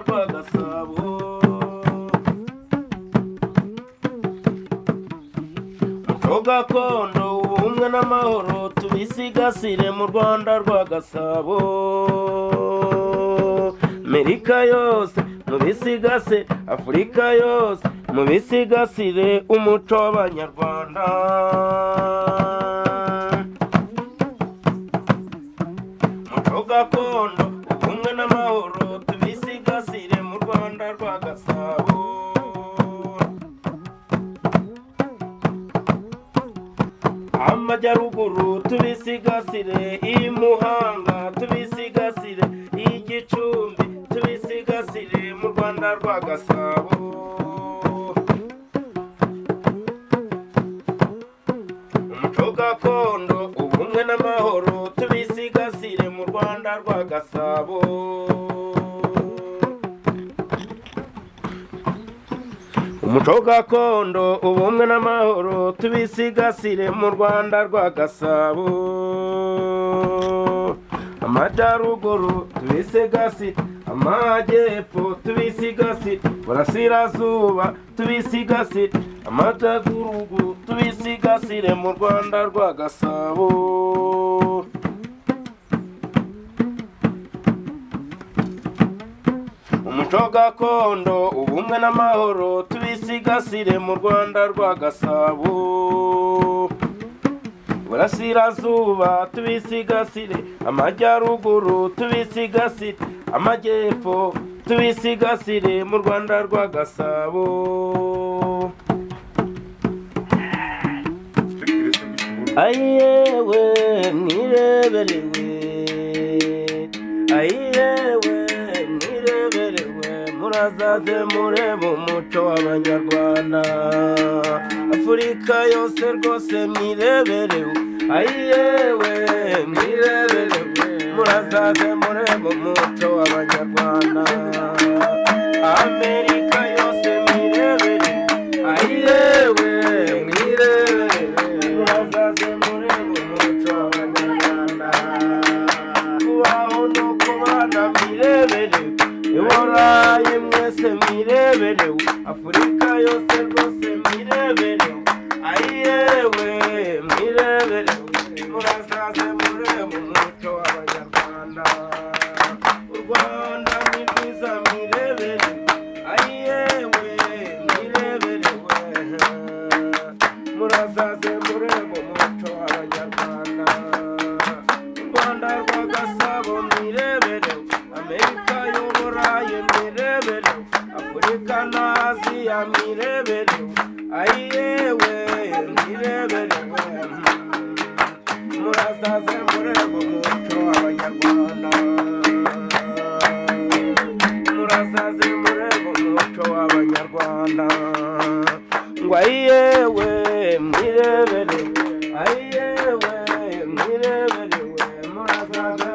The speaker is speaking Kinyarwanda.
rwa Gasabo. Umuco gakondo, ubumwe n'amahoro tubisigasire mu Rwanda rwa Gasabo. Amerika yose mubisigase, Afurika yose mubisigasire umuco w'Abanyarwanda. Umuco gakondo, ubumwe n'amahoro tubisigasire mu Rwanda rwa Gasabo. Amajyaruguru tubisigasire, i Muhanga tubisigasire, i Gicumbi tubisigasire mu Rwanda rwa Gasabo. Umuco gakondo, ubumwe n'amahoro tubisigasire mu Rwanda rwa Gasabo. Umuco gakondo, ubumwe n'amahoro tubisigasire mu Rwanda rwa Gasabo. Amajyaruguru tubisigasire, amajyepfo tubisigasire, burasirazuba tubisigasire, amajyaruguru tubisigasire mu Rwanda rwa Gasabo. Umuco gakondo, ubumwe n'amahoro tubisigasire mu Rwanda rwa Gasabo. Burasirazuba tubisigasire, amajyaruguru tubisigasire, amajyepfo tubisigasire mu Rwanda rwa Gasabo. Ayiyewe mwireberewe, ayiyewe mwireberewe, murazaze murebe umuco w'Abanyarwanda. Afurika yose rwose mwireberewe, ayiyewe mwireberewe, murazaze murebe umuco w'Abanyarwanda. Amerika yose mwireberewe, ayiyewe mwireberewe, murazaze murebe umuco w'Abanyarwanda. Kubaho no kubana mwireberewe, i Burayi mwese mwireberewe, Afurika yose rwose mwireberewe, ayiyewe mwireberewe, murazaze murebe umuco w'Abanyarwanda. U Rwanda ni rwiza mwireberewe, ayiyewe mwireberewe, murazaze murebe umuco w'Abanyarwanda. U Rwanda rwa Gasabo mwireberewe, Amerika y'Uburayi mwireberewe, Afurika na Aziya mwireberewe, ayiyewe mwireberewe, murazaze murebe umuco w'Abanyarwanda. Murazaze murebe umuco w'Abanyarwanda. Ngo ayiyewe mwireberewe, ayiyewe mwireberewe, murazaze